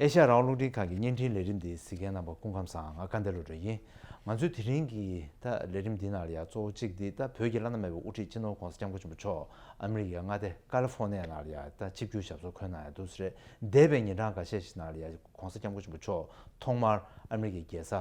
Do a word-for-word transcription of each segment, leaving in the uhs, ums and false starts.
ཨེ་ཤ་ཡ་རང་དབང་རླུང་འཕྲིན་ཁང་གི་བརྙན་འཕྲིན་ལས་རིམ་འདི་གཟིགས་མཁན་རྣམ་པ་སྐུ་ཁམས་བཟང་། ང་སྐལ་ལྡན་བློ་གྲོས་ཡིན། ང་ཚོའི་དེ་རིང་གི་ད་ལས་རིམ་འདི་ནང་ལ་ཡང་གཙོ་བོ་གཅིག་འདི་ད་བོད་ཀྱི་བླ་ན་མེད་པའི་དབུ་ཁྲིད་སྤྱི་ནོར་༸གོང་ས་༸སྐྱབས་མགོན་ཆེན་པོ་མཆོག་ཨ་མི་རི་ཀའི་མངའ་སྡེ་ཀ་ལི་ཧྥོ་ནི་ཡ་ནང་ལ་ཡང་ད་ཆིབས་བསྒྱུར་ཞབས་སོར་འཁོད་གནང་ཡ་འདུག་ཟེར། འདས་པའི་ཉིན་གྲངས་འགའ་ཤས་ཤིག་ནང་ལ་ཡང་༸གོང་ས་༸སྐྱབས་མགོན་ཆེན་པོ་མཆོག་ཐོག་མར་ཨ་མི་རི་ཀའི་རྒྱལ་ས་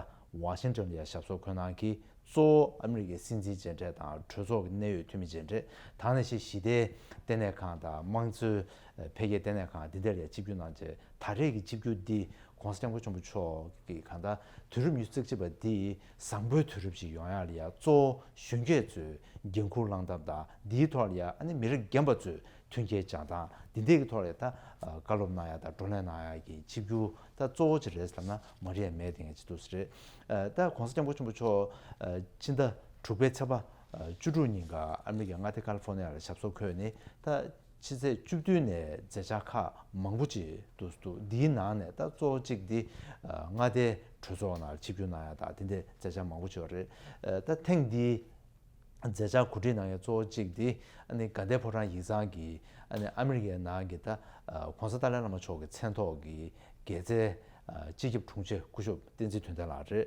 ཝ་ཤིང་ཊོན་ལ་ཡང་ཞབས་སོར་འཁོད་གནང་གིས། གཙོ་བོ་ཨ་མི་རི་ཀའི་སྲིད་འཛིན་མཇལ་འཕྲད་དང་གྲོས་ཚོགས་ཀྱི་གནད་ཡོད་འཐུས་མི་མཇལ་འཕྲད། དེ་ནང་བཞིན་ཞི་བདེའི་ལྟེ་གནས་ཁང་དང་དམངས་གཙོའི་འཕེལ་རྒྱས་ལྟེ་གནས་ཁང་འདི་འདྲ་ལ་ཆིབས་བསྒྱུར་གནང་རྗེས། ད་རེས་ཀྱི་ཆིབས་བསྒྱུར་འདི་༸གོང་ས་༸སྐྱབས་མགོན་ཆེན་པོ་མཆོག་གིས་གང་ལྟར་དུས་རབས་ཉི་ཤུ་རྩ་གཅིག་པ་འདི་བཟང་པོའི་དུས་རབས་ཤིག་ཡོང་ཡག་ལ་ཡ་གཙོ་བོ་གཞོན་སྐྱེས་ཚོས་འགན་འཁུར་བླངས་ཐབས་དང་། འདིའི་ཐོག་ལ་ཡ་ཨ་ནི་མི་རབས་རྒན་པ་ཚོས་མཐུན་རྐྱེན་སྦྱང་སྟངས་འདི་འདྲའི་གི་ཐོག་ལ་ད་བཀའ་སློབ་གནང་ཡ་དང་བགྲོ་གླེང་གནང་ཡ་གི་ཆིབས་བསྒྱུར་ད་གཙོ་བོ་ཅིག་རེད་ལབ་ན་མ་རེད་མེད་དེ་ངས་ཅི་འདུག་ཟེར། ད་༸གོང་ས་༸སྐྱབས་མགོན་ཆེན་པོ་མཆོག་ཕྱི་ཟླ་དྲུག་པའི་ཚེས་པ་བཅུ་དྲུག་ཉིན་ཀ་ཨ་མི་རི་ཀའི་མངའ་སྡེ་ཀ་ལི་ཧྥོ་ནི་ཡ་ལ་ཞབས་སོར་འཁོད་ནས། ད་ཕྱི་ཚེས་བཅུ་བདུན་ནས་མཛད་འཆར་ཁག་མང་པོ་ཅིག་འདུག་འདུག་འདིའི་ནང་ནས་ད་གཙོ་བོ་གཅིག་འདི་མངའ་སྡེའི་གྲོས་ཚོགས་ནང་ཆིབས་བསྒྱུར་གནང་ཡ་དང་དེ་འདྲའི་མཛད་འཆར་མང་པོ་ཅིག་ཡོད་རེད། ད་ཐེངས་འདིའི་མཛད་འཆར་གོ་སྒྲིག་གནང་ཡ་གཙོ་བོ་གཅིག་འདི་ཨ་ནི་དགའ་ལྡན་ཕོ་བྲང་ཡིག་ཚང་གི་ཨ་ནི་ཨ་མི་རི་ཀའི་ནང་གི་ད་༸གོང་ས་ཏཱ་ལའི་བླ་མ་མཆོག་གི་མཚན་ཐོག་གི་དགེ་རྩའི་སྤྱི་ཁྱབ་དྲུང་ཆེ་སྐུ་ཞབས་བསྟན་འཛིན་དོན་ལྡན་ལགས་རེད།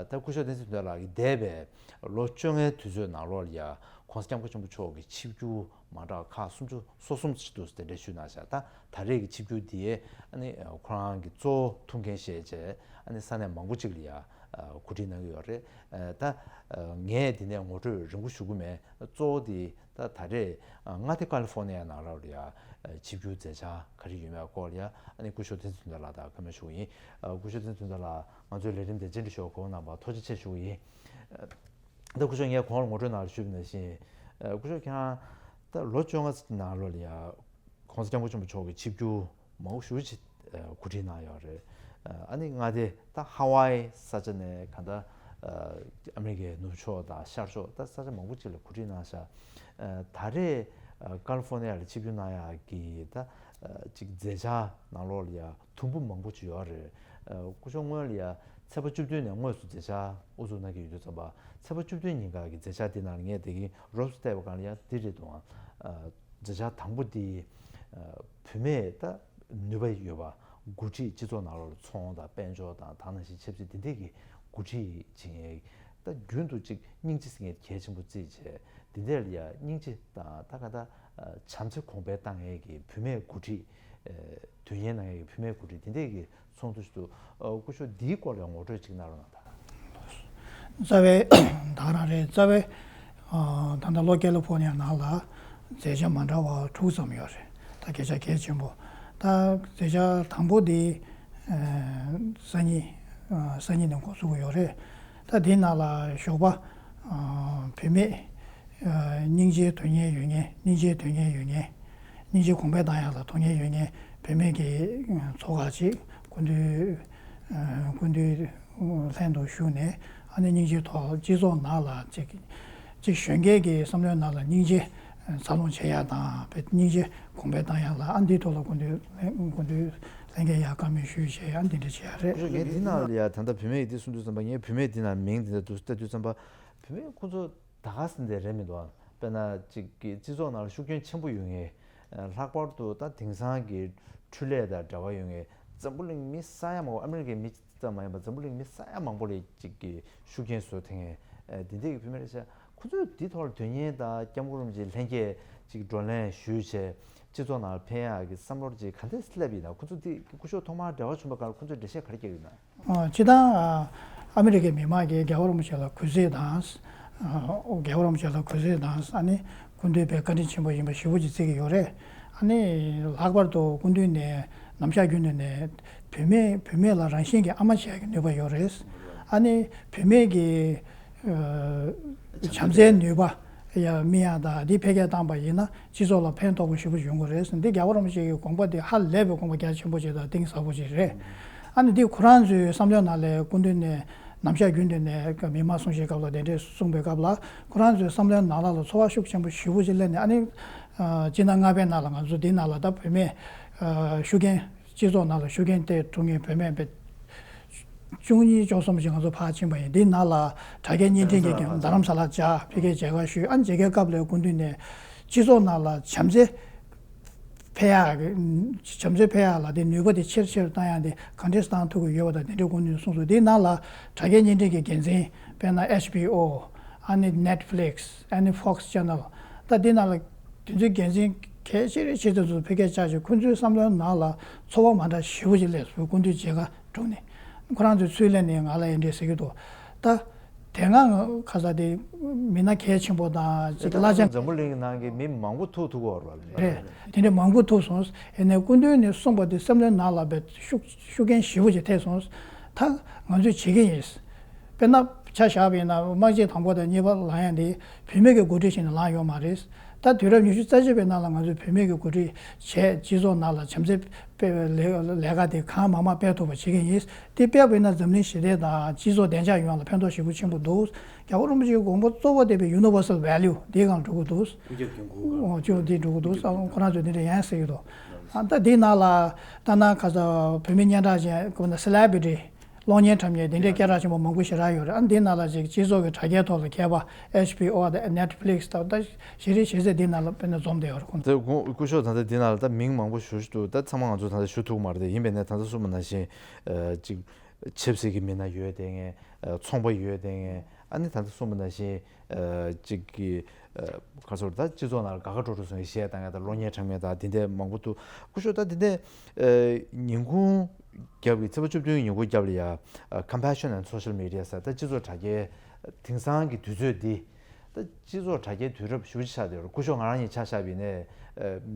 ད་སྐུ་ཞབས་བསྟན་འཛིན་དོན་ལྡན་ལགས་ཀྱིས་འདས་པའི་ལོ་བཅོ་ལྔའི་དུས་ཚོད་ནང་ལོགས་ལ་ཡ་༸གོང་ས་༸སྐྱབས་མགོན་ཆེན་པོ་མཆོག་གི་ཆིབས་བསྒྱུར་མ་འདྲ་ཁག་སུམ་ཅུ་སོ་གསུམ་ཅིག་འདུག་དེ་འདྲ་ཞུས་གནང་ཤག་ད་ད་རེས་ཀྱི་ཆིབས་བསྒྱུར་འདི་ཨ་ནི་ཁོ་རང་གི་གཙོ་བོ་ཐུགས་འགན་བཞེས་བྱས་ཨ་ནི་ས་གནས་མང་པོ་ཅིག་ལ་ཡ་གོ་སྒྲིག་གནང་གི་ཡོད་རེད། ད་ངས་འདི་ནས་ངོ་སྤྲོད་རིང་པོ་ཞུ་གི་མེད། གཙོ་བོ་དེ་ད་ད་རེས་མངའ་སྡེ་ཀ་ལི་ཧྥོ་ནི་ཡ་ནང་ལ་ཡ་ཆིབས་བསྒྱུར་མཛད་འཆར་ག་རེ་ཡོད་མེད་སྐོར་ལ་ཡ་ཨ་ནི་སྐུ་ཞབས་བསྟན་འཛིན་དོན་ལྡན་ལགས་དང་བཀའ་མོལ་ཞུ་གི་ཡིན། སྐུ་ཞབས་བསྟན་འཛིན་དོན་ལྡན་ལགས་ང་ཚོའི་ལས་རིམ་དེ་རྗེས་འདྲི་ཞུ་བར་གོ་གནང་བར་ཐུགས་རྗེ་ཆེ་ཞུ་གི་ཡིན། ད་སྐུ་ཞབས་ངས་གོང་ལ་ངོ་སྤྲོད་ནང་ལ་ཞུས་པ་ནང་བཞིན། སྐུ་ཞབས་ཁྱེད་རང་ད་ལོ་བཅོ་ལྔ་ནང་ལོགས་ལ་ཡ་༸གོང་ས་༸སྐྱབས་མགོན་ཆེན་པོ་མཆོག་གི་ཆིབས་བསྒྱུར་མང་པོ་ཞེ་པོ་ཅིག་གོ་སྒྲིག་གནང་ཡོད་རེད། ཨ་ནི་མངའ་སྡེ་ད་ཧ་ཝའི་ས་ཆ་ནས་གང་ལྟར་ཨ་མི་རི་ཀའི་ནུབ་ཕྱོགས་དང་ཤར་ཕྱོགས་ད་ས་ཆ་མང་པོ་ཅིག་ལ་གོ་སྒྲིག་གནང་ཤག་ད་རེས་ཀ་ལི་ཧྥོ་ནི་ཡ་ལ་ཆིབས་བསྒྱུར་གནང་ཡག་གི་ད་ཅིག་མཛད་འཆར་ནང་ལོགས་ལ་ཡ་དུམ་བུ་མང་པོ་ཅིག་ཡོད་རེད། སྐུ་ཞབས་སྔོན་ལ་ཡ་ཚེས་པ་བཅུ་བདུན་ནས་དངོས་སུ་མཛད་འཆར་དབུ་འཛུགས་གནང་གི་ཡོད་དུས་ཙམ་པ། ཚེས་པ་བཅུ་བདུན་ཉིན་ཀ་གི་མཛད་འཆར་འདི་ནང་ལ་ངས་དེ་གིན་རོབ་ཙམ་བལྟས་པ་གང་ལ་ཡ་འདི་རེད་འདུག་ཨང་། མཛད་འཆར་དང་པོ་འདི་བུད་མེད་ད་ནུས་པ་ཡོད་པ་འགོ་ཁྲིད་སྤྱི་ཚོགས་ནང་ལོགས་ལ་ཚོང་དང་དཔལ་འབྱོར་དང་དེ་ནང་བཞིན་ཆབ་སྲིད་འདི་འདྲས་ཀྱི་འགོ་ཁྲིད་བྱེད་མཁན་ད་རྒྱུན་དུ་ཅིག་སྙིང་རྗེ་ཟེར་མཁན་གལ་ཆེན་པོ་བརྩིས་བྱས་འདི་འདྲས་ལ་ཡ་སྙིང་རྗེ་དང་ད་ག་ད་བྱམས་བརྩེ་གོང་འཕེལ་བཏང་མཁན་གྱི་བུད་མེད་འགོ་ཁྲིད་དོན་གཉེར་གནང་མཁན་གྱི་བུད་མེད་འགོ་ཁྲིད་འདི་འདྲས་ཀྱི་ཚོགས་འདུ་ཞིག་ཏུ་སྐུ་ཞབས་འདིའི་སྐོར་ལ་ངོ་སྤྲོད་ཅིག་གནང་རོགས་གནང་དང་། རྩ་བའི་ད་ག་རང་རེད། རྩ་བའི་ད་ལྟ་ལྷོ་ཀེ་ལི་ཧྥོ་ནི་ཡ་ནང་ལ་མཛད་འཆར་མ་འདྲ་བ་དྲུག་ཙམ་ཡོད་རེད། ད་སྐད་ཆ་གལ་ཆེན་པོ་ད་མཛད་འཆར་དང་པོ་འདི་སང་ཉིན་སང་ཉིན་ནས་འགོ་ཚུགས་ཀྱི་ཡོད་རེད། ད་འདི་ནང་ལ་ཞོགས་པ་བུད་མེད་སྙིང་རྗེའི་དོན་གཉེར་ཡོད་མཁན་སྙིང་རྗེའི་དོན་གཉེར་ཡོད་མཁན་སྙིང་རྗེ་གོང་འཕེལ་བཏང་ཡག་ལ་དོན་གཉེར་ཡོད་མཁན་བུད་མེད་ཀྱི་ཚོགས་ཁག་ཅིག་སྐུ་མདུན་སྐུ་མདུན་ལྷན་དུ་ཞུགས་ནས་ཨ་ནི་སྙིང་རྗེའི་ཐོག་སྤྱི་ཚོགས་ནང་ལ་ཅིག་ཅིག་གཞོན་སྐྱེས་ཀྱི་བསམ་བློའི་ནང་ལ་སྙིང་རྗེ་འཚར་ལོངས་བྱེད་ཡག་དང་སྙིང་རྗེ་གོང་འཕེལ་བཏང་ཡག་ལ་ཨ་འདིའི་ཐོག་ལ་སྐུ་མདུན་སྐུ་མདུན་ལྷན་རྒྱས་ཡག་བཀའ་མོལ་ཞུས་བྱས་ཨ་འདི་འདྲ་བྱེད་ཡག་རེད། ངས་འདི་ནང་ལ་ཡ་ད་ལྟ་བུད་མེད་ཀྱི་འདི་གསུང་དུས་ཙམ་པ་ངས་བུད་མེད་འདི་ནང་མིང་འདི་འདྲ་འདུག་ལྟ་དུས་ཙམ་པ་བུད་མེད་ཁོང་ཚོ། ད་ག་ཟེར་འདི་རེད་མི་འདུག་དཔེར་ན་ཅིག་གི་སྤྱི་ཚོགས་ནང་ལ་ཤུགས་རྐྱེན་ཆེན་པོ་ཡོད་མཁན། ལྷག་པར་དུ་ད་དེང་སང་གི་འཕྲུལ་ལས་དང་འབྲེལ་བ་ཡོད་མཁན་འཛམ་བུ་གླིང་མི་ས་ཡ་མང་པོ་ཨ་མི་རི་ཀའི་མི་ཙམ་མ་ཡིན་པར་འཛམ་བུ་གླིང་མི་ས་ཡ་མང་པོ་ལ་ཅིག་གི་ཤུགས་རྐྱེན་བཟོ་ཐེངས་འདི་འདྲས་ཀྱི་བུད་མེད་རེད་ཤག་ཁོ་ཚོས་འདི་ཐོག་ལ་དོན་གཉེར་དང་སྐྱབས་མགོན་རིན་པོ་ཆེ་ལྷན་རྒྱས་ཅིག་བགྲོ་གླེང་ཞུས་བྱས་སྤྱི་ཚོགས་ནང་ལ་ཕན་ཡག་གི་བསམ་བློར་ཅིག་ག་འདྲས་སླེབས་ཡིན་ན་ཁོ་ཚོ་འདི་སྐུ་ཞབས་ཐོག་མར་འབྲེལ་བ་བྱུང་བའི་སྐབས་ལ་ཁོ་ཚོས་འགྲེལ་བཤད་ག་རེ་བརྒྱབ་ཡོད་ན། སྤྱིར་བཏང་ཨ་མི་རི་ཀའི་མི་མང་གིས་རྒྱལ་བ་རིན་པོ་ཆེ་ལ་གུས་བརྩི་དང་། རྒྱལ་བ་རིན་པོ་ཆེ་ལ་གུས་བརྩི་དང་ཨ་ནི་སྐུ་མདུན་དཔེ་བཀའ་དྲིན་ཆེན་པོ་ཡིན་པ་ཞེ་པོ་ཅིག་བརྩི་གི་ཡོད་རེད། ཨ་ནི་ལྷག་པར་དུ་སྐུ་མདུན་ནས་ནམ་ཞག་རྒྱུན་དུ་ནས་བུད་མེད་བུད་མེད་ལ་རང་བཞིན་གྱི་ཨ་མ་བྱེད་ཡག་གི་ནུས་པ་ཡོད་རེད། ཨ་ནི་བུད་མེད་ཀྱི་བྱམས་བརྩེའི་ནུས་པ་ཡ་སྨིན་ཡག་དང་འདི་འཕེལ་རྒྱས་བཏང་པ་ཡིན་ན། སྤྱི་ཚོགས་ལ་ཕན་ཐོགས་པ་ཞེ་པོ་ཅིག་ཡོང་གི་རེད། འདི་རྒྱལ་བ་རིན་པོ་ཆེ་གི་དགོངས་པ་འདི་ཧ་ལས་པའི་དགོངས་པ་རྒྱ་ཆེན་པོ་ཅིག་དང་གཏིང་ཟབ་པོ་ཅིག་རེད། ཨ་ནི་འདི་ཁོ་རང་ཚོའི་བསམ་བློའི་ནང་ལ་སྐུ་མདུན་ནས་ནམ་ཞག་རྒྱུན་དུ་ནས་མི་མང་གསུང་བཤད་སྐབས་ལ་གདན་འདྲེན་གསུངས་པའི་སྐབས་ལ་ཁོ་རང་ཚོའི་བསམ་བློའི་ནང་ལ་ལ་ཚོར་བ་ཤུགས་ཆེན་པོ་ཞེ་པོ་ཅིག་སླེབས་ནས་ཨ་ནི་སྤྱི་ཟླ་ལྔ་པའི་ནང་ལ་ང་ཚོ་འདི་ནང་ལ་ད་བུད་མེད་ཤུགས་རྐྱེན་སྤྱི་ཚོགས་ནང་ལ་ཤུགས་རྐྱེན་སྟེར་ཐུབ་མཁན་བུད་མེད་པའི་བཅུ་གཉིས་བཅུ་གསུམ་ཞིག་ང་ཚོ་ཕར་ཕྱིན་པ་ཡིན། འདི་ནང་ལ་དྲ་རྒྱའི་བརྙན་འཕྲིན་གྱི་རྡ་རམ་ས་ལ་བཅར་ཕ་གིའི་མཇལ་ཁ་ཞུས། ཨ་མཇལ་ཁའི་སྐབས་ལ་སྐུ་མདུན་ནས་སྤྱི་ཚོགས་ནང་ལ་བྱམས་བརྩེ་ འཕེལ་ཡག་གི་བྱམས་བརྩེ་འཕེལ་ཡག་ལ་དེ་ནུས་པ་དེ་ཆེར་ཆེར་བཏང་ཡག་དེ་ག་འདྲས་བཏང་ཐུབ་ཀྱི་ཡོད་པ་དང་དེ་འདྲའི་སྐོར་ནས་གསུངས་སོང་། དེའི་ནང་ལ་དྲ་རྒྱའི་བརྙན་འཕྲིན་གྱི་འགན་འཛིན་དཔེར་ན་ཨེཆ་བི་ཨོ། ཨ་ནི་Netflix། ཨ་ནི་Fox Channel། ད་འདི་ནང་ལ་དེ་ཚོའི་འགན་འཛིན་གལ་ཆེ་རེ་ཆེ་ཚོ་ཚོ་ཕ་གིར་བཅར་བྱས་ཁོ་ཚོའི་བསམ་བློའི་ནང་ལ་ཚོར་བ་མ་འདྲ་ཞེ་པོ་ཅིག་སླེབས་སོང་། སྐུ་མདུན་མཇལ་ཁ་འགྲོ་ནས་ཁོ་རང་ཚོའི་ཚུར་སླེབས་ནས་ང་ལ་ཡ་འདྲས་ཟེར་གྱི་འདུག་ད་དེ་སྔ་ཁ་ས་དེ་མི་སྣ་གལ་ཆེན་པོ་དང་ཅིག་བླ་ཆེན། འཛམ་བུ་གླིང་ནང་གི་མི་མང་པོ་ཐུག་ཐུག་གོ་རེད། རེད། དེ་འདྲ་མང་པོ་ཐུག་སོང་། ཡིན་ནའི་སྐུ་མདུན་ནས་གསུངས་པ་དེ་བསམ་བློའི་ནང་ལ་བས་ཤུགས་ཤུགས་རྐྱེན་ཞེ་པོ་ཅིག་ཐེབས་སོང་། ད་ང་ཚོས་བྱེད་ཀྱི་ཡིན། དཔེར་ན་ཆ་བཞག་པ་ཡིན་ན་དམག་ཆེན་དང་པོ་དང་གཉིས་པ་ལངས་ཡ་འདི་བུད་མེད་ཀྱི་འགོ་ཁྲིད་ཞིག་ནས་ལངས་ཡོད་མ་རེད། ད་དུས་རབས་ཉི་ཤུ་རྩ་གཅིག་པའི་ནང་ལ་ང་ཚོས་བུད་མེད་ཀྱི་འགོ་ཁྲིད་བྱས་སྤྱི་ཚོགས་ནང་ལ་བྱམས་བརྩེ་སྤེལ་བའི་ལས་ལས་ཀ་དེ་གང་མང་མང་སྤེལ་ཐུབ་པ་བྱེད་ཀྱི་ཡིན། དེ་སྤེལ་བ་ཡིན་ན་འཛམ་གླིང་ཞི་བདེ་དང་སྤྱི་ཚོགས་བདེ་འཇགས་ཡོང་ཡ་ལ་ཕན་ཐོགས་ཞེ་པོ་ཆེན་པོ་འདུག་རྒྱལ་བ་རིན་པོ་ཆེའི་དགོངས་པ་གཙོ་བོ་དེ་བའི་universal value་དེའི་སྒང་འགྲོ་གི་འདུག་ཨོ་ཅོ་དེ་འགྲོ་གི་འདུག་ཁོ་རང་ཚོས་དེ་འདྲ་ཡང་ཟེར་གྱི་འདུག་ཨ་ད་དེའི་ནང་ལ་ད་ནང་ཁ་ས་བུད་མེད་སྙན་གྲགས་ཅན་ཁོ་ན་celebrity། གློག་བརྙན་འཁྲབ་མཁན་དེ་འདྲའི་སྐད་གྲགས་ཆེན་པོ་མང་པོ་ཞེ་དྲག་ཡོད་རེད། ཨ་འདི་ནང་ལ་ཅིག་སྤྱི་ཚོགས་ཀྱི་དྲ་རྒྱའི་ཐོག་ལ་མཁས་པ་ཨེཆ་བི་ཨོ་དང་Netflix་དང་ད་ཞེ་རེ་ཞེ་ཚད་འདི་ནང་ལ་དཔེར་ན་འཛོམས་བསྡད་ཡོད་རེད་ཁོང་ཚོ། དེ་སྐུ་ཞབས་ད་ལྟ་འདི་ནང་ལ་ད་མིང་མང་པོ་ཞུ་ཞུ་འདུག་ད་ཚང་མ་ང་ཚོ་ད་ལྟ་ཞུ་ཐུབ་མ་རེད། དེ་ཡིན་པས་ན་ད་ལྟ་གསུངས་པ་ནང་བཞིན་ཅིག་ཆབ་སྲིད་ཀྱི་མི་སྣ་ཡོད་བསྡད་མཁན། ཚོང་པ་ཡོད་བསྡད་མཁན། ཨ་ནི་ད་ལྟ་གསུངས་པ་ནང་བཞིན། ཅིག་གི་ཁ་སོར་ད་སྤྱི་ཚོགས་ནང་ལ་དགའ་དགའ་སྤྲོ་སྤྲོ་སོང་བའི་གཞས་བཏང་ཡ་དང་གློག་བརྙན་འཁྲབ་མཁན་དང་དེ་འདྲས་མང་པོ་འདུག་སྐུ་ཞབས་ད་དེ་འདྲས་ཉིན་གུང་རྒྱབ་ཀྱི་ཚེས་པ་བཅུ་བདུན་ཉིན་གུང་རྒྱབ་ལ་ཡ་Compassion and Social Media་ཟེར་ད་སྤྱི་ཚོགས་དྲ་རྒྱའི་དེང་སང་གི་དུས་ཚོད་འདི་ད་སྤྱི་ཚོགས་དྲ་རྒྱའི་དུས་རབས་ཞེ་པོ་ཅིག་ཆགས་བསྡད་ཡོད་རེད། སྐུ་ཞབས་ང་རང་ཉིད་ཆ་བཞག་པ་ཡིན་ནའི་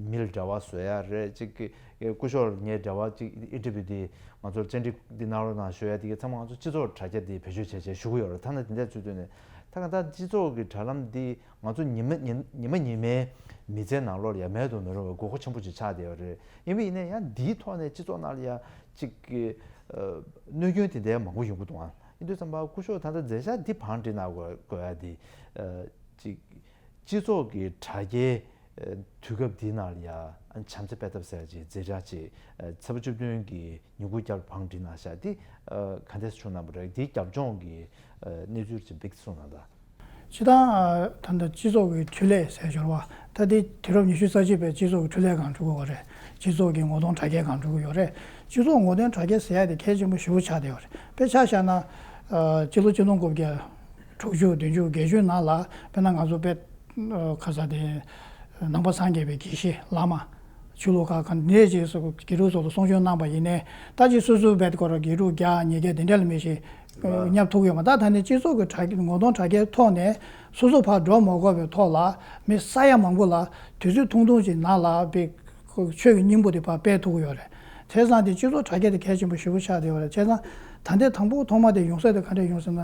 མི་ལ་འབྲེལ་བ་བཟོ་ཡ་རེད། ཅིག་གི་སྐུ་ཞབས་ངའི་འབྲེལ་བ་ཅིག་ཨིན་ཊར་བིའུ་འདི་ང་ཚོར་བཅར་འདྲི་འདི་གནང་རོགས་གནང་ཞུ་ཡ་འདི་གི་ཚང་མ་ང་ཚོ་སྤྱི་ཚོགས་དྲ་རྒྱ་འདི་བེད་སྤྱོད་བྱས་བྱས་ཞུ་གི་ཡོད་རེད། ཐ་ན་དེ་འདྲས་ཚུལ་བཏོན་ནས་ད་གང་ལྟར་སྤྱི་ཚོགས་ཀྱི་དྲ་ལམ་འདི་ང་ཚོ་ཉི་མ་ཉི་ཉི་མ་ཉི་མའི་མི་ཚེའི་ནང་ལོགས་ལ་ཡ་མེད་དུ་མི་རུང་བའི་དགོས་མཁོ་ཆེན་པོ་ཅིག་ཆགས་བསྡད་ཡོད་རེད། ཡིན་པ་ཡིན་ན་ཡང་འདིའི་ཐོག་ནས་སྤྱི་ཚོགས་ནང་ལ་ཡ་ཅིག་གི་གནོད་སྐྱོན་དེ་འདྲའི་མང་པོ་ཡོང་གི་འདུག་ཨང་། ཡིན་དུས་ཙམ་པ་སྐུ་ཞབས་ད་ལྟ་མཛད་འཆར་འདི་བང་སྒྲིག་གནང་དགོས་དགོས་ཡ་འདི་ཅིག་སྤྱི་ཚོགས་ཀྱི་དྲ་རྒྱའི་དུས་སྐབས་འདི་ནང་ལ་ཡ་བྱམས་བརྩེ་སྤེལ་ཐབས་ཟེར་ཅིག་མཛད་འཆར་ཅིག་ཚེས་པ་བཅུ་བདུན་གྱི་ཉིན་གུང་རྒྱབ་བང་སྒྲིག་གནང་བཞག་འདི་ག་འདྲས་བྱུང་གནང་པ་རེད། འདིའི་རྒྱབ་ལྗོངས་ཀྱི་གནས་ཚུལ་ཅིག་འབིགས་གསུངས་གནང་དང་། སྤྱི་བཏང་ད་ལྟ་སྤྱི་ཚོགས་ཀྱི་འཕྲུལ་ལས་ཟེར་ཞོར་བ་ད་འདི་དུས་རབས་ཉི་ཤུ་རྩ་གཅིག་པའི་སྤྱི་ཚོགས་ཀྱི་འཕྲུལ་ལས་སྒང་འགྲོ་གི་ཡོད་རེད། སྤྱི་ཚོགས་ཀྱི་ངོ་གདོང་དྲ་རྒྱའི་སྒང་འགྲོ་གི་ཡོད་རེད། སྤྱི་ཚོགས་ངོ་གདོང་དྲ་རྒྱ་ཟེར་ཡ་དེ་གལ་ཆེན་པོ་ཞེ་པོ་ཆགས་བསྡད་ཡོད་རེད། དཔེ་ཆ་བཞག་ན་སྤྱི་ལོ་ཆིག་སྟོང་དགུ་བརྒྱ་དྲུག་ཅུ་བདུན་ཅུ་བརྒྱད་ཅུའི་ནང་ལ་དཔེར་ན་ང་ཚོ་དཔེ་ཁ་ས་དེ་ནང་པ་སངས་རྒྱས་པའི་དགེ་བཤེས་བླ་མ་ཆོས་ལུགས་ཁག་གང་འདྲས་ཅིག་སོགས་དགེ་ཕྲུག་ཚོ་ལ་གསུང་ཆོས་གནང་པ་ཡིན་ནའི་ད་ཅིག་སོ་སོའི་བེད་ཁོ་ར་དགེ་ཕྲུག་བརྒྱ་ཉིས་བརྒྱ་དེ་འདྲ་ལ་མི་ཞིག་བསྙབ་ཐུབ་ཡོད་མ་ད་ད་ནི་སྤྱི་ཚོགས་ཀྱི་དྲ་རྒྱ་ངོ་གདོང་དྲ་རྒྱའི་ཐོག་ནས་སོ་སོ་ཕར་འགྲོ་མ་དགོས་པའི་ཐོག་ལ་མི་ས་ཡ་མང་པོ་ལ་དུས་ཚོད་ཐུང་ཐུང་ཅིག་ནང་ལ་བེད་ཆོས་ཀྱི་སྙིང་པོ་དེ་ཕར་སྤེལ་ཐུབ་ཀྱི་ཡོད་རེད། བྱས་ཙང་དེ་སྤྱི་ཚོགས་དྲ་རྒྱ་དེ་གལ་ཆེན་པོ་ཞེ་པོ་ཆགས་བསྡད་ཡོད་རེད། བྱས་ཙང་ད་ལྟའི་དང་པོ་ཐོག་མ་དེ་ཡོང་ས་དེ་ག་འདྲས་ཡོང་ཟེར་ན།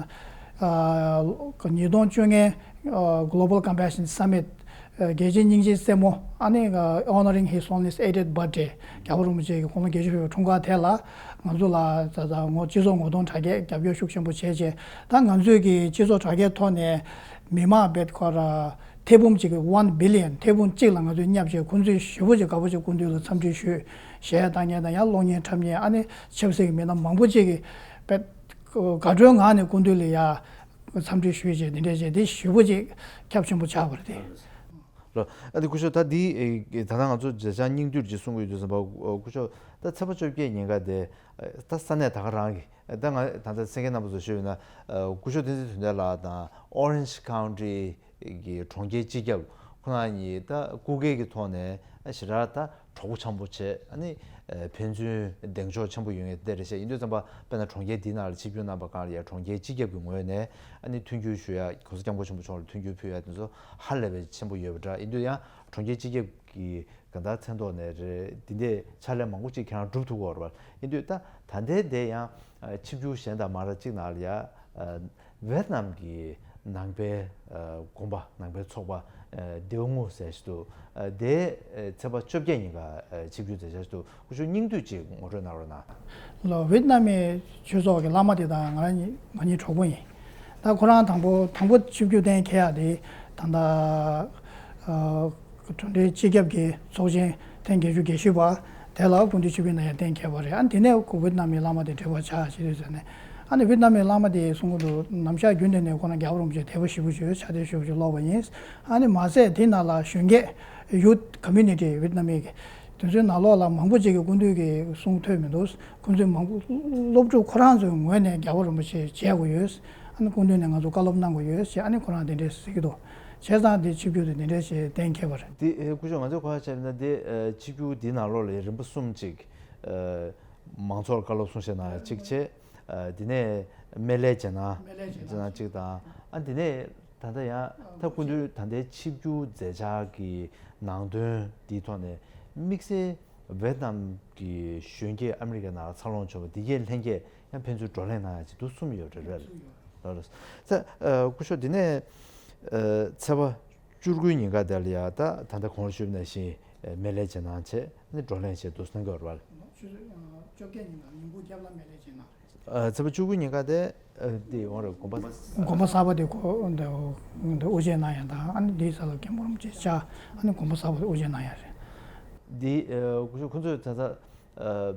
ཉིས་སྟོང་བཅོ་ལྔའི་Global Compassion Summit། རྒྱལ་སྤྱིའི་སྙིང་རྗེའི་རྩེད་མོ་ཨ་ནི་Honoring His Holiness eightieth Birthday། རྒྱལ་བ་རིན་པོ་ཆེ་གི་དགུང་ལོ་བརྒྱད་ཅུ་ཕེབས་པའི་འཁྲུངས་སྐར་དེ་ལ་ང་ཚོ་ལ་ད་ལྟ་ངོ་སྤྱི་ཚོགས་ངོ་གདོང་དྲ་རྒྱས་རྒྱབ་སྐྱོར་ཤུགས་ཆེན་པོ་བྱས་རྗེས་ད་ང་ཚོས་ཀྱི་སྤྱི་ཚོགས་དྲ་རྒྱའི་ཐོག་ནས་མི་མང་བེད་ཁོ་ར་ཐེར་འབུམ་གཅིག་གི་one billion ཐེར་འབུམ་གཅིག་ལ་ང་ཚོས་བསྙབ་བྱས་ཁོང་ཚོས་ཞེ་པོ་ཅིག་དགའ་པོ་ཅིག་སྐུ་མདུན་ལ་འཚམས་འདྲི་ཞུས། གཞས་བཏང་མཁན་དང་ཡང་གློག་བརྙན་འཁྲབ་མཁན་ཨ་ནི་ཆབ་སྲིད་ཀྱི་མི་སྣ་མང་པོ་ཅིག་གིས་བེད་དགའ་སྤྲོའི་ངང་ནས་སྐུ་མདུན་ལ་ཡ། འཚམས་འདྲི་ཞུས་རྗེས་འདི་འདྲས་བྱས་འདི་ཞེ་པོ་ཅིག་ཁྱབ་ཆེན་པོ་ཆགས་པ་རེད་དེ། ལོ། ཨ་འདི་སྐུ་ཞབས་ད་འདི་ད་ལྟ་ང་ཚོ་མཛད་འཆར་སྙིང་བསྡུས་ཅིག་གསུང་གི་ཡོད་དུས་ཙམ་པ་སྐུ་ཞབས་ད་ཚེས་པ་བཅོ་བརྒྱད་ཉིན་ཀ་དེ་ད་ས་གནས་ད་ག་རང་གི་ད་ང་ད་ལྟ་གསན་མཁན་རྣམ་པ་ཚོ་ཞུས་ཡོད་ན་སྐུ་ཞབས་བསྟན་འཛིན་དོན་ལྡན་ལགས་དང་Orange County གི་གྲོང་ཁྱེར་སྤྱི་ཁྱབ་ཁོ་རང་གཉིས་ད་སྐུ་སྒེར་གྱི་ཐོག་ནས་ཞེ་དྲག་ད་གྲོགས་པོ་འཆམ་པོ་བྱས་ཨ་ནི་ཕན་ཚུན་གདེང་འཇོག་ཆེན་པོ་ཡོད་ངེས་དེ་རེད་ཤག་ཡིན་དུས་ཙམ་པ་དཔེར་ན་གྲོང་ཁྱེར་འདི་ནང་ལ་ཆིབས་བསྒྱུར་གནང་པ་གང་ལ་ཡང་གྲོང་ཁྱེར་སྤྱི་ཁྱབ་ཀྱི་ངོས་ནས་ཨ་ནི་མཐུན་འགྱུར་ཞུ་ཡ་༸གོང་ས་༸སྐྱབས་མགོན་ཆེན་པོ་མཆོག་ལ་མཐུན་འགྱུར་ཕུལ་ཡ་དེ་ཚོ་ཧ་ལས་པའི་ཆེན་པོ་ཡོད་པ་འདྲ། ཡིན་དུས་ཡང་གྲོང་ཁྱེར་སྤྱི་ཁྱབ་ཀྱི་གང་ལྟར་མཚན་ཐོག་ནས་རེད་འདི་འདྲའི་ཕྱག་ལས་མང་པོ་ཅིག་ཁྱེད་རང་སྒྲུབ་ཐུབ་ཀྱི་ཡོད་རེད་པ། ཡིན་དུས་ད་ད་ལྟའི་དེ་ཡང་ཆིབས་བསྒྱུར་གཞན་དང་མ་ར་གཅིག་ནང་ལ་ཡ། ཝེད་ནམ་གྱི་ནང་པའི་དགོན་པ་ནང་པའི་ཚོགས་པ་དེའུ་ངོ་ཟེར་ཞིག་འདུག་དེ་ཚེས་པ་བཅོ་བརྒྱད་ཉིན་ཀ་ཆིབས་བསྒྱུར་མཛད་འཆར་ཞིག་འདུག་སྐུ་ཞབས་སྙིང་བསྡུས་ཅིག་ངོ་སྤྲོད་གནང་རོགས་གནང་། ལོ། ཝེད་ནམ་མི་ཆོས་ཚོགས་ཀྱི་བླ་མ་དེ་དང་ང་རང་གཉིས་ང་གཉིས་གྲོགས་པོ་ཡིན། ད་ཁོ་རང་དང་པོ་དང་པོ་ཆིབས་བསྒྱུར་གཏན་འཁེལ་ཡག་དེ་ད་ལྟ། གྲུབ་འབྲས་སྤྱི་ཁྱབ་ཀྱི་ཚོགས་ཆེན་ཐེངས་བརྒྱད་ཅུ་གྱ་བཞི་པ་དེ་ལ་སྐུ་མདུན་ཆིབས་བསྒྱུར་གནང་ཡ་གཏན་འཁེལ་བ་རེད། ཨ་ནི་དེ་ནས་ཁོ་ཝེད་ནམ་མི་བླ་མ་དེ་འབྲེལ་བ་ཆགས་བྱེད་དུས་ཟེར་ནས། ཨ་ནི་ཝེད་ནམ་མི་བླ་མ་དེ་གསུང་གི་འདུག་ནམ་ཞག་རྒྱུན་དུ་ནས་ཁོ་རང་རྒྱལ་བ་རིན་པོ་ཆེ་དད་པ་ཞེ་པོ་ཅིག་ཡོད། ཕྱག་དེབ་ཞེ་པོ་ཅིག་ཀློག་པ་ཡིན། ཨ་ནི་མ་ཟད་དེ་ནང་ལ་གཞོན་སྐྱེས་ཡུཐ་ཀོ་མིའུ་ནི་ཊི་ཝེད་ནམ་མི་གི་ ང་ཚོའི་ནང་ལོགས་ལ་མང་པོ་ཅིག་གིས་སྐུ་མདུན་གྱི་གསུང་ཐོས་མི་འདུག་ཁོང་ཚོས་མང་པོ་སློབ་ཕྲུག་ཁོ་རང་ཚོའི་ངོས་ནས་རྒྱལ་བ་རིན་པོ་ཆེ་མཇལ་དགོས་ཡོད། ཨ་ནི་སྐུ་མདུན་ནས་ང་ཚོ་བཀའ་སློབ་གནང་དགོས་ཡོད་ཅེས་ཨ་ནི་ཁོ་རང་དེ་འདྲས་ཟེར་གྱི་འདུག་བྱས་ཙང་དེ་ཆིབས་བསྒྱུར་དེ་དེ་འདྲས་ཞིག་གཏན་འཁེལ་བ་རེད། དེ་ཨེ་སྐུ་ཞབས་ང་ཚོས་གོ་བ་བྱས་ན་དེ་ཨེ་ཆིབས་བསྒྱུར་འདི་ནང་ལོགས་ལ་རིམ་པ་གསུམ་ཅིག་ཨེ་མང་ཚོགས་ལ་བཀའ་སློབ་གསུང་བཤད་གནང་ཡ་གཅིག་བྱས། ཨ་དེ་ནས་སྨན་བླའི་རྗེས་གནང་སྨན་བླའི་རྗེས་གནང་རྗེས་གནང་གཅིག་དང་། ཨ་དེ་ནས་ད་ལྟ་ཡང་ད་སྐུ་མདུན་ད་ལྟའི་ཆིབས་བསྒྱུར་མཛད་འཆར་གྱི་ནང་དོན་འདིའི་ཐོག་ནས་དམིགས་བསལ་ཝེ་ཏི་ནམ་གྱི་གཞོན་སྐྱེས་ཨ་མི་རི་ཀའི་ནང་ལ་འཚར་ལོངས་བྱུང་བ་འདི་གའི་ལྷན་རྒྱས་ཡང་ཕན་ཚུན་བགྲོ་གླེང་གནང་ཡ་ཅིག་འདུག་གསུངས་ཡོད་རེད། རེད་རེད། ལགས་རེད། ས་ཨ་སྐུ་ཞབས་འདི་ནས་ཨ་ཚེས་པ་བཅུ་དགུའི་ཉིན་ཀ་དེ་ལ་ཡ་ད་ད་ལྟ་གོང་ལ་ཞུས་པ་ནང་བཞིན་ཨ་སྨན་བླའི་རྗེས་གནང་བྱས་ནས་བགྲོ་གླེང་བྱས་འདུག་གནང་གི་ཡོད་རེད་པ། ཆུ་ཚོད་ཨ་བཅོ་བརྒྱད་ཉིན་ལ་ཉིན་གུང་རྒྱབ་ལ་སྨན་བླའི་རྗེས་གནང་རེད། ཨ་ཚེས་པ་བཅུ་དགུ་ཉིན་ཀ་དེ་ཨ་དེ་འོང་རེད། དགོན་པ། དགོན་པ་གསར་པ་དེ་ཁོ་འདི་འདི་དབུ་འབྱེད་གནང་ཡ་དང་ཨ་ནི་དེའི་ས་ལ་མཁན་པོ་རིན་པོ་ཆེ་བཅར་ཨ་ནི་དགོན་པ་གསར་པ་དེ་དབུ་འབྱེད་གནང་ཡ་རེད། འདི་ཨ་སྐུ་ཞབས་ཁོང་ཚོས་ད་ལྟ་ཨ་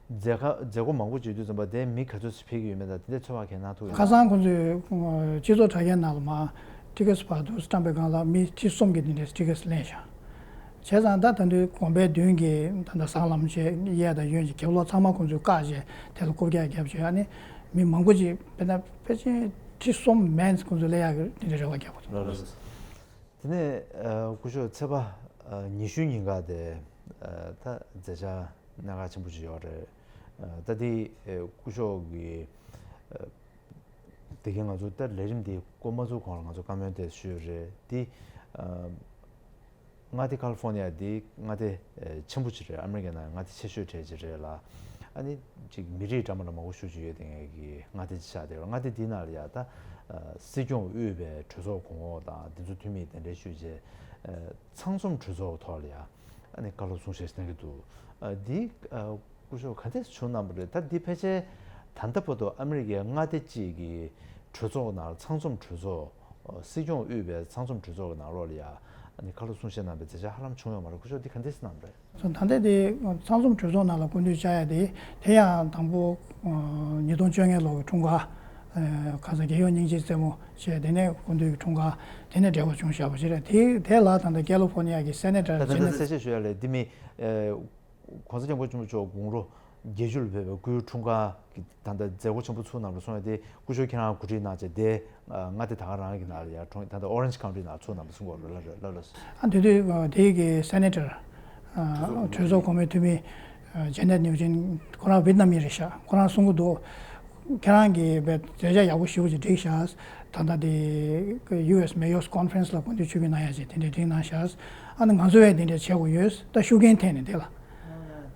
མཛད་ཁ་མཛད་སྒོ་མང་པོ་བྱེད་དུས་ཙམ་པ་དེ་མི་ག་ཚོད་ཅིག་ཕེབས་ཀྱི་ཡོད་མེད་དང་དེ་འདྲའི་ཚོད་དཔག་གང་གནང་ཐུབ་ཡོད། ཁ་སང་ཁོང་ཚོས་ཨ་སྤྱི་ཚོགས་དྲ་རྒྱའི་ནང་ལ་མར་ཊི་ཀེ་ཊི་ཕར་དུ་བཀྲམ་པའི་སྒང་ལ་མི་ཁྲི་གསུམ་གྱི་དེ་འདྲའི་ཊི་ཀེ་ཊི་ལེན་བཞག་བྱས་ཙང་ད་ད་དུང་དགོན་པའི་མདུན་གྱི་ད་ལྟ་ཟངས་ལམ་བཅས་གཡས་དང་གཡོན་གྱི་རྒྱབ་ལོགས་ཚང་མ་ཁོང་ཚོས་བཀག་བྱས་དེ་ལ་རྐུབ་བཀྱག་བརྒྱབ་བྱས་ཨ་ནི་མི་མང་པོ་ཅིག་དཔེར་ན་ཕལ་ཆེར་ཁྲི་གསུམ་མན་ཁོང་ཚོས་སླེབས་ཡག་གི་དེ་འདྲའི་རེ་བ་བརྒྱབ་པ་འདུག་ལགས་རེད། དེ་ནས་ཨ་སྐུ་ཞབས་ཚེས་པ་ཨ་ཉི་ཤུའི་ཉིན་ཀ་དེ་ཨ་ད་མཛད་འཆར་གནད་འགག་ཆེན་པོ་ཅིག་ཡོད་རེད། ཨ་ད་དེ་ཨ་སྐུ་ཞབས་ཀྱི་ཨ་དེ་གའི་ང་ཚོ་ད་ལས་རིམ་དེ་བསྐོ་མ་ཚུགས་གོང་ལ་ང་ཚོ་བཀའ་མོལ་དེ་ཞུས་རེད། དེ་ཨ་མངའ་སྡེ་ཀ་ལི་ཧྥོ་ནི་ཡ་དེ་མངའ་སྡེ་ཨེ་ཆེན་པོ་ཅིག་རེད། ཨ་མི་རི་ཀའི་ནང་མངའ་སྡེ་ཆེ་ཤོས་གྲས་ཅིག་རེད་ལ། ཨ་ནི་ཅིག་མི་རིགས་འདྲ་མི་འདྲ་མང་པོ་ཤུགས་ཅིག་ཡོད་དེ་ངེས་ཀྱི་མངའ་སྡེ་ཅིག་ཆགས་བསྡད་ཡོད། མངའ་སྡེ་འདི་ནང་ལ་ཡ་ད་ཨ་སྲིད་སྐྱོང་དབུས་པའི་གྲོས་ཚོགས་གོང་འོག་དང་འདི་ཚོ་འཐུས་མི་དེ་འདྲའི་ཤུགས་ཆེ་ཨ་ཚང་འཛོམས་གྲོས་ཚོགས་ཐོག་ལ་ཡ་ཨ་ནི་བཀའ་སློབ་གསུང་བཤད་གནང་གི་འདུག་ཨ་འདི་ཨ་སྐུ་ཞབས་ག་འདྲས་བྱུང་གནང་བ་རེད། ད་འདི་ཕལ་ཆེར་ད་ལྟ་བར་དུ་ཨ་མི་རི་ཀའི་མངའ་སྡེ་གཅིག་གི་གྲོས་ཚོགས་ནང་ཚང་འཛོམས་གྲོས་ཚོགས་ཨ་སྲིད་སྐྱོང་དབུས་པའི་ཚང་འཛོམས་གྲོས་ཚོགས་ཀྱི་ནང་ལོགས་ལ་ཡ་ཨ་ནི་བཀའ་སློབ་གསུང་བཤད་གནང་བའི་མཛད་འཆར་ཧ་ལམ་བྱུང་ཡོད་མ་རེད། སྐུ་ཞབས་འདི་ག་འདྲས་གནང་བ་རེད། སོ་ད་ལྟ་དེ་ཚང་འཛོམས་གྲོས་ཚོགས་ནང་ལ་སྐུ་མདུན་བཅར་ཡ་དེ་དེ་ཡང་དང་པོ་ཉིས་སྟོང་བཅོ་ལྔ་ལོ་གི་འཁྲུངས་སྐར་ཁ་སང་རྒྱལ་ཡོངས་སྙིང་རྗེའི་རྩེད་མོ་བྱས་དེ་ནས་སྐུ་མདུན་གྱི་འཁྲུངས་སྐར་དེ་ནས་འབྲེལ་བ་བྱུང་བཞག་པ་ཞིག་རེད། དེ་དེ་ལ་ད་ལྟ་ཀེ་ལི་ཧྥོ་ནི་ཡ་གི་སེ་ནེ་ཊར་ད་ལྟ་ཇེ་ནེ་གསལ་བཤད་ཞུ་ཡ་ལས་འདི་མི་ཨེ་༸གོང་ས་༸སྐྱབས་མགོན་ཆེན་པོ་མཆོག་དགུང་ལོ་བརྒྱད་ཅུ་ལ་ཕེབས་པའི་སྐུའི་འཁྲུངས་སྐར་གྱི་ད་ལྟ་མཛད་སྒོ་ཆེན་པོ་ཚུགས་གནང་བ་སོང་ཡ་དེ་སྐུ་ཞབས་ཁྱེད་རང་གོ་སྒྲིག་གནང་བྱས་དེ་མངའ་སྡེ་ད་ག་རང་གི་ནང་ལ་ཡ་གྲོང་ད་ལྟ་ཨོ་རེན་ཇི་ཁའུན་ཊི་ནང་ཚུགས་གནང་བ་གསུང་གི་ཡོད་རེད། ལགས་རེད། ལགས་རེད། ཨ་དེ་དུས་དེ་གི་སེ་ནེ་ཊར་གྲོས་ཚོགས་གོང་མའི་འཐུས་མི་ཇེ་ནེ་ཊི་ནིའུ་ཅིན་ཁོ་རང་ཝི་ཏི་ནམ་མི་རེད་ཤག་ཁོ་རང་གསུང་གི་འདུག་ཁྱེད་རང་གིས་བས་མཛད་འཆར་ཡག་པོ་ཞེ་པོ་ཅིག་བསྒྲིགས་ཤག་ད་ལྟ་དེ་ཡུ་ཨེས་མེ་ཡོར་སི་ཀོན་ཕ་རེན་སི་ལ་སྐུ་མདུན་ཆིབས་བསྒྱུར་གནང་ཡ་ཅིག་དེ་འདྲས་བསྒྲིགས་གནང་ཤག་ཨ་ནི་ང་ཚོ་བས་དེ་འདྲས་བྱེད་དགོས་ཡོད། ད་ཤུགས་རྐྱེན་ཐེབས་ནས་དེ་ལ་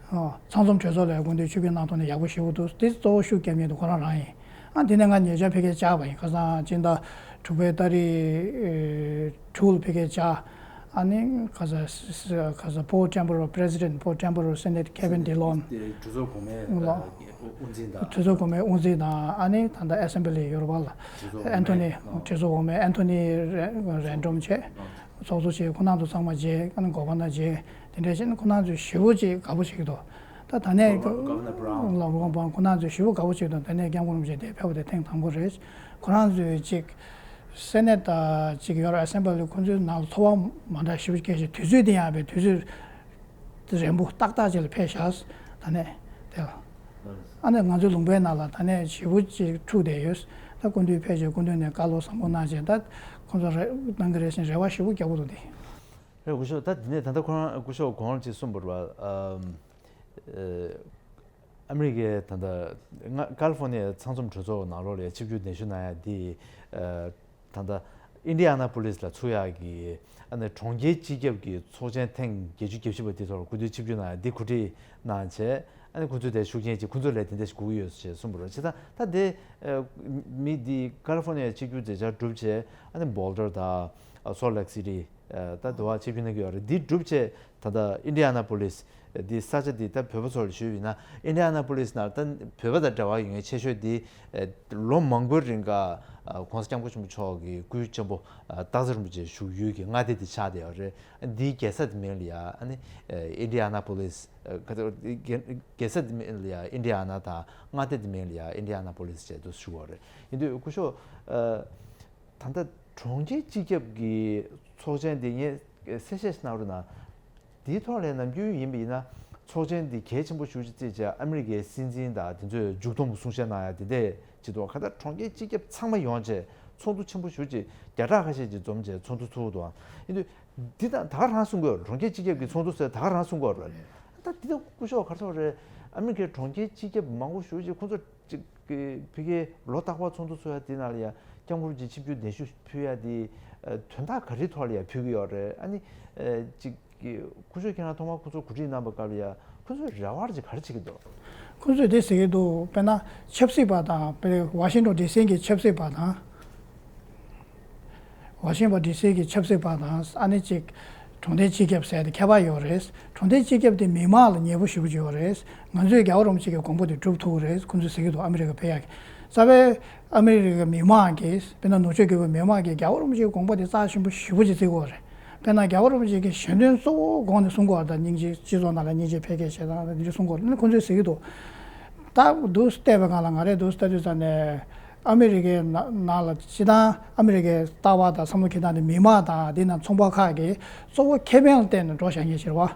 ཨོ་ཚང་འཛོམས་གྲོས་ཚོགས་ལ་སྐུ་མདུན་ཆིབས་བསྒྱུར་གནང་ཐུབ་ན་ཡག་པོ་ཞེ་པོ་འདུག་དེ་གཙོ་བོ་ཤུགས་རྒྱབ་མཁན་དེ་ཁོ་རང་རང་ཡིན། ཨ་དེ་ནས་ང་ཉེ་ཆར་ཕ་གིར་བཅར་བ་ཡིན། ཁ་སང་སྤྱི་ཟླ་དྲུག་པའི་ཏ་རིག་དྲུག་ལ་ཕ་གིར་བཅར། ཨ་ནི་ཁ་ས་ཁ་ས་པོ་ཊེམ་པོ་རལ་པི་རེ་སི་ཌེན་ཊི་པོ་ཊེམ་པོ་རལ་སེ་ནེ་ཊི་ཀེ་ཝིན་ཌི་ལོན། དེ་གྲོས་ཚོགས་གོང་མའི་ལོ། ཨ་དབུ་འཛིན་དང་། གྲོས་ཚོགས་གོང་མའི་དབུ་འཛིན་དང་ཨ་ནི་ད་ལྟ་ཨེ་སེམ་བྷི་ལི་ཡོ་རོབ་ལ་གྲོས་ཚོགས་གོང་མའི་ཨན་ཐོ་ནི་ཨ་གྲོས་ཚོགས་གོང་མའི་ཨན་ཐོ་ནི་རེ་རེན་ཌོམ་བྱས། ཨ་ཚོགས་གཙོ་བྱས། ཁོང་རྣམ་ཚོ་ཚང་མ་མཇལ། ཨ་ནི་གོ་བ་ན་མཇལ། དེ་འདྲ་བྱས་ན་ཁོང་རྣམ་ཚོས་ཞེ་པོ་ཅིག་དགའ་པོ་བྱེད་ཀྱི་འདུག་ད་ད་ནས་Governor Brown ལ་རོང་པང་ཁོང་རྣམ་ཚོས་ཞེ་པོ་དགའ་པོ་བྱེད་ཀྱི་འདུག་ད་ནས་སྐྱབས་མགོན་རིན་པོ་ཆེ་དེ་ཕེབས་པ་དེ་ཐེངས་དང་པོ་རེད། ཁོ་རང་ཚོས་ཅིག་སེ་ནེ་ཊི་དང་ཅིག་ཡོ་རོབ་ཨེ་སེམ་བྷི་ལི་ཁོང་ཚོའི་ནང་ལ་ཚོར་བ་མ་འདྲ་ཞེ་པོ་སྐྱེས་ཤིང་དུས་ཚོད་དེ་ཡང་བས་དུས་ཚོད་རན་པོ་ཏག་ཏག་ཅིག་ལ་ཕེབས་ཤག་ད་ནས་དེ་ལ་ཨ་ནི་ང་ཚོའི་ལུང་པའི་ནང་ལ་ད་ནས་ཞེ་པོ་ཅིག་འཁྲུག་བསྡད་ཡོད། ད་སྐུ་མདུན་ཕེབས་བྱས་སྐུ་མདུན་ནས་བཀའ་སློབ་བཟང་པོ་གནང་བྱས་ད་ཁོང་ཚོ་རེ་གནང་གི་རེད་ཟེར་རེ་བ་ཞེ་པོ་རྒྱག་གི་འདུག་དེ། རེད། སྐུ་ཞབས་ད་དེ་ནས་ད་ལྟ་ཁོ་རང་སྐུ་ཞབས་གོང་ལ་ཅིག་གསུངས་པ་རེད་པ། ཨམ་ཨ་མི་རི་ཀའི་ད་ལྟ་ང་ཀ་ལི་ཧྥོ་ནི་ཡའི་ཚང་འཛོམས་གྲོས་ཚོགས་ནང་ལོགས་ལ་ཆིབས་བསྒྱུར་གདན་ཞུ་གནང་ཡ་འདི་ཨ་ད་ལྟ་ཨིན་ཌི་ཡ་ན་པོ་ལིས་ལ་ཚུགས་ཡག་གི་ཨ་ནི་གྲོང་ཁྱེར་སྤྱི་ཁྱབ་ཀྱི་ཚོགས་ཆེན་ཐེངས་བརྒྱད་ཅུ་གྱ་བཞི་པ་དེ་ཐོག་ལ་སྐུ་མདུན་ཆིབས་བསྒྱུར་གནང་ཡ་འདི་གོ་སྒྲིག་གནང་བྱས། ཨ་ནི་ཁོ་ཚོས་དེ་ཤུགས་རྐྱེན་ཅིག་ཁོ་ཚོ་ལས་དེ་འདྲ་ཞིག་དགོས་ཀྱི་ཡོད་ཅེས་གསུངས་པ་རེད། བྱས་ཙང་ད་དེ་ཨ་མི་འདི་ཀ་ལི་ཧྥོ་ནི་ཡ་ཆིབས་བསྒྱུར་མཛད་འཆར་གྲུབ་བྱས་ཨ་ནི་སྦོལ་ཌར་དང་སོལ་ལེག་སི་ཊི་ཨ་ད་དུ་བ་ཆིབས་བསྒྱུར་གནང་གི་ཡོད་རེད། འདི་གྲུབ་བྱས་ད་ལྟ་ཨིན་ཌི་ཡ་ན་པོ་ལིས་འདི་ས་ཆ་འདི་ད་བོད་པ་ཚོ་ལ་ཞུས་པ་ཡིན་ན་ཨིན་ཌི་ཡ་ན་པོ་ལིས་ནང་ད་བོད་པ་དང་འབྲེལ་བ་ཡོད་མཁན་ཆེ་ཤོས་འདི་ལོ་མང་པོའི་རིང་ག་༸གོང་ས་༸སྐྱབས་མགོན་ཆེན་པོ་མཆོག་གི་སྐུའི་གཅེན་པོ་སྟག་འཚེར་རིན་པོ་ཆེ་བཞུགས་ཡུལ་གྱི་མངའ་སྡེ་འདི་ཆགས་བསྡད་ཡོད་རེད། འདིའི་རྒྱལ་ས་འདི་མིང་ལ་ཡ་ཨ་ནི་ཨིན་ཌི་ཡ་ན་པོ་ལིས། ཨ་ག་ཚོད་རྒྱལ་རྒྱལ་ས་འདི་མིང་ལ་ཡ་ཨིན་ཌི་ཡ་ན་དང་མངའ་སྡེ་འདི་མིང་ལ་ཡ་ཨིན་ཌི་ཡ་ན་པོ་ལིས་བྱས་འདུག་ཞུ་བ་རེད། ཡིན་དུས་སྐུ་ཞབས་ཨ་ད་ལྟ་གྲོང་ཁྱེར་སྤྱི་ཁྱབ་ཀྱི་ཚོགས་ཆེན་འདི་ངས་གསལ་བཤད་ཞིག་གནང་རོགས་གནང་། དེའི་ཐོག་ལ་ནམ་རྒྱུན་ཡིན་པ་ཡིན་ན་ཚོགས་ཆེན་འདི་གལ་ཆེན་པོ་ཞེ་པོ་ཅིག་བརྩིས་བྱས། ཨ་མི་རི་ཀའི་སྲིད་འཛིན་དང་དེ་ཚོས་མཇུག་སྡོམ་གྱི་གསུང་བཤད་གནང་ཡ་དེ་འདྲས་ཅིག་འདུག་ག་ད་གྲོང་ཁྱེར་སྤྱི་ཁྱབ་ཚང་མ་ཡོང་བྱས་ཚོགས་འདུ་ཆེན་པོ་ཞེ་པོ་ཅིག་བརྒྱ་ཕྲག་ཁ་ཤས་ཅིག་འཛོམས་བྱས་ཚོགས་འདུ་ཚུགས་འདུག་ཡིན་དུས་འདི་ད་ད་ག་རང་གསུང་གི་ཡོད་རེད། གྲོང་ཁྱེར་སྤྱི་ཁྱབ་ཀྱི་ཚོགས་འདུ་ཟེར་ད་ག་རང་གསུང་གི་ཡོད་རེད། ད་འདི་ད་སྐུ་ཞབས་ག་རེ་ཟེར་བ་རེད། ཨ་མི་རི་ཀའི་གྲོང་ཁྱེར་སྤྱི་ཁྱབ་མང་པོ་ཞེ་པོ་ཅིག་ཁོང་ཚོ་ཅིག་གི་ཕ་གིའི་ལོ་རྟག་པར་ཚོགས་འདུ་ཚོགས་ཡ་དེ་ནང་ལ་ཡ་སྐྱབས་མགོན་རིན་པོ་ཆེ་ཆིབས་བསྒྱུར་གདན་ཞུ་ཕུལ་ཡ་དེ་དོན་དག་ག་རེའི་ཐོག་ལ་ཡ་ཕུལ་གི་ཡོད་རེད། ཨ་ནི་ཅིག་གི་སྐུ་ཞབས་ཁྱེད་རང་ཐོག་མར་ཁོ་ཚོ་གོ་སྒྲིག་གནང་པའི་སྐབས་ལ་ཡ་ཁོ་ཚོས་རེ་བ་ཅིག་ག་རེ་བྱེད་ཀྱི་འདུག་ཁོ་ཚོས་དེ་ཟེར་གྱི་འདུག་དཔེར་ན་ཆབ་སྲིད་པ་དང་དཔེར་ཝ་ཤིང་ཊོན་ཌི་སི་གི་ཆབ་སྲིད་པ་དང་། ཝ་ཤིང་ཊོན་ཌི་སི་གི་ཆབ་སྲིད་པ་དང་ཨ་ནི་ཅིག་གྲོང་སྡེ་སྤྱི་ཁྱབ་ཟེར་དེ་ཁྱད་པར་ཡོད་རེད། གྲོང་སྡེ་སྤྱི་ཁྱབ་དེ་མི་མང་ལ་ཉེ་པོ་ཞེ་པོ་ཅིག་ཡོད་རེད། ང་ཚོས་རྒྱལ་བ་རིན་པོ་ཆེ་གི་དགོངས་པ་དེ་སྒྲུབ་ཐུབ་ཀྱི་རེད་ཁོ་ཚོས་ཟེར་གྱི་འདུག་ཨ་མི་རི་ཀ་ཕེབས་ཡག་གི་རྩ་བའི་ཨ་མི་རི་ཀའི་མི་མང་གིས་དཔེར་ན་ནུབ་ཕྱོགས་ཀྱི་མི་མང་གིས་རྒྱལ་བ་རིན་པོ་ཆེའི་དགོངས་པ་དེ་རྩ་ཆེན་པོ་ཞེ་པོ་ཅིག་བརྩི་གི་ཡོད་རེད། དཔེར་ན་རྒྱལ་བ་རིན་པོ་ཆེ་གི་ཞལ་འདོན་གཙོ་བོ་དགོངས་ནས་གསུང་གི་ཡོད་རེད། ད་སྙིང་རྗེ་སྤྱི་ཚོགས་ནང་ལ་སྙིང་རྗེ་འཕེལ་རྒྱས་བྱེད་སྟངས་དེ་འདྲ་གསུང་གི་ཡོད་རེད། ཁོ་ཚོས་ཟེར་གྱི་འདུག་ད་འདུག་བལྟས་པའི་སྒང་ལ་ང་རས་འདུག་ལྟ་དུས་ཙམ་ནས་ཨ་མི་རི་ཀའི་ནང་ལ་སྤྱི་བཏང་ཨ་མི་རི་ཀའི་ལྟ་བ་དང་བསམ་བློ་འཁྱེར་སྟངས་དེ་མི་མང་དང་དེ་ནང་ཚོང་པ་ཁག་གིས་གཙོ་བོ་ཁེ་ཕན་ལ་བརྟེན་ནས་འགྲོ་བཞག་མཁན་ཞིག་རེད་བ།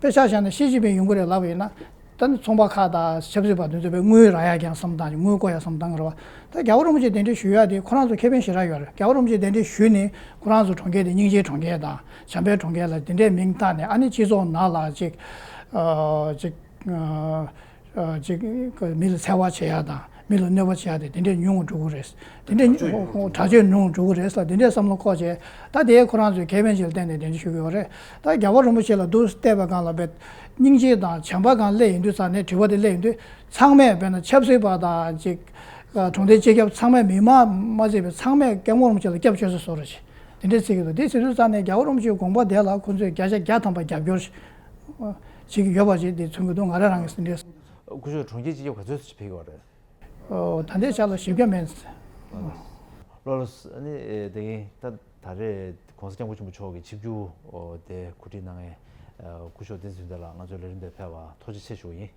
དཔེ་ཆ་བཞག་ན་ཞི་ཅིན་ཕིང་ཡོང་གི་རེད་ལབ་པ་ཡིན་ན། ད་ནི་ཚོང་པ་ཁག་དང་ཆབ་སྲིད་པ་དེ་ཚོ་དཔེ་དངུལ་རག་ཡག་གི་བསམ་སྟངས་ཀྱི་དངུལ་བཀོག་ཡག་བསམ་སྟངས་རེད་བ། ད་རྒྱལ་བ་རིན་པོ་ཆེ་གདན་འདྲེན་ཞུ་ཡག་དེ་ཁོ་རང་ཚོ་ཁེ་ཕན་ཞེ་དྲག་ཡོད་རེད། རྒྱལ་བ་རིན་པོ་ཆེ་གདན་འདྲེན་ཞུས་ནས་ཁོ་རང་ཚོ་གྲོང་ཁྱེར་དེ་སྙིང་རྗེའི་གྲོང་ཁྱེར་དང་བྱམས་པའི་གྲོང་ཁྱེར་ལ་དེ་འདྲའི་མིང་བཏགས་ནས་ཨ་ནི་སྤྱི་ཚོགས་ནང་ལ་ཅིག་ཨ་ཅིག་ཨ་ཅིག་མི་ལ་འཚེ་བ་བྱེད་ཡག་དང་མི་ལ་གནོད་པ་བྱེད་ཡག་དེ་དེ་འདྲས་ཉུང་ངུ་འགྲོ་གི་རེད། དེ་འདྲས་དྲག་སྤྱོད་ཉུང་ངུ་དྲག་སྤྱོད་ཉུང་ངུ་འགྲོ་གི་རེད་ཟེར་དེ་འདྲས་བསམ་བློ་འཁོར་བྱས། ད་དེ་ཁོ་རང་ཚོའི་ཁེ་ཕན་ཞིག་ལ་བརྟེན་ནས་དེ་འདྲས་ཞུ་གི་ཡོད་རེད། ད་རྒྱལ་བ་རིན་པོ་ཆེ་ལ་འདུག་བལྟས་པའི་སྒང་ལ་བས་སྙིང་རྗེ་དང་བྱམས་པ་སྒང་སླེབས་ཡོང་དུས་ཙང་ནས་དྲི་བ་དེ་སླེབས་ཡོང་དུས་ཚང་མས་དཔེར་ན་ཆབ་སྲིད་པ་དང་ཅིག་གྲོང་སྡེ་སྤྱི་ཁྱབ་ཚང་མས་མི་མང་མ་བརྩིས་པའི་ཚང་མས་སྐྱབས་མགོན་རིན་པོ་ཆེ་ལ་སྐྱབས་བཅོལ་ས་བཟོ་རེད་ཅེས་དེ་འདྲས་བརྩི་གི་འདུག་དེ་བྱེད་དུས་ཙང་ནས་རྒྱལ་བ་རིན་པོ་ཆེའི་དགོངས་པ་དེ་ལ་ཁོ་ཚོས་བརྒྱ་ཆ་བརྒྱ་ཐམ་པ་རྒྱབ་སྐྱོར་བྱེད་ཀྱི་ཡོད་པ་ཅིག་དེ་མཚོན་གྱི་འདུག་ང་རང་རང་གིས་འདི་འདྲས། སྐུ་ཞབས་གྲོང་ཁྱེར་སྤྱི་ཁྱབ་ག་ཚོད་ཅིག་ཕེབས་ཡོད་རེད། ཨོ། ད་ལྟའི་ཆ་ལ་བཞི་བརྒྱ་མིན། ལགས་ལགས། ཨ་ནི་ཨེ་དེ་ད་ད་རེས་༸གོང་ས་༸སྐྱབས་མགོན་ཆེན་པོ་མཆོག་གི་ཆིབས་བསྒྱུར་ཨོ་དེ་གོ་སྒྲིག་གནང་མཁན་ཨ་སྐུ་ཞབས་བསྟན་འཛིན་ལགས་ང་ཚོའི་ལས་རིམ་དེར་ཕེབས་པར་ཐུགས་རྗེ་ཆེ་ཞུ་བ་ཡིན།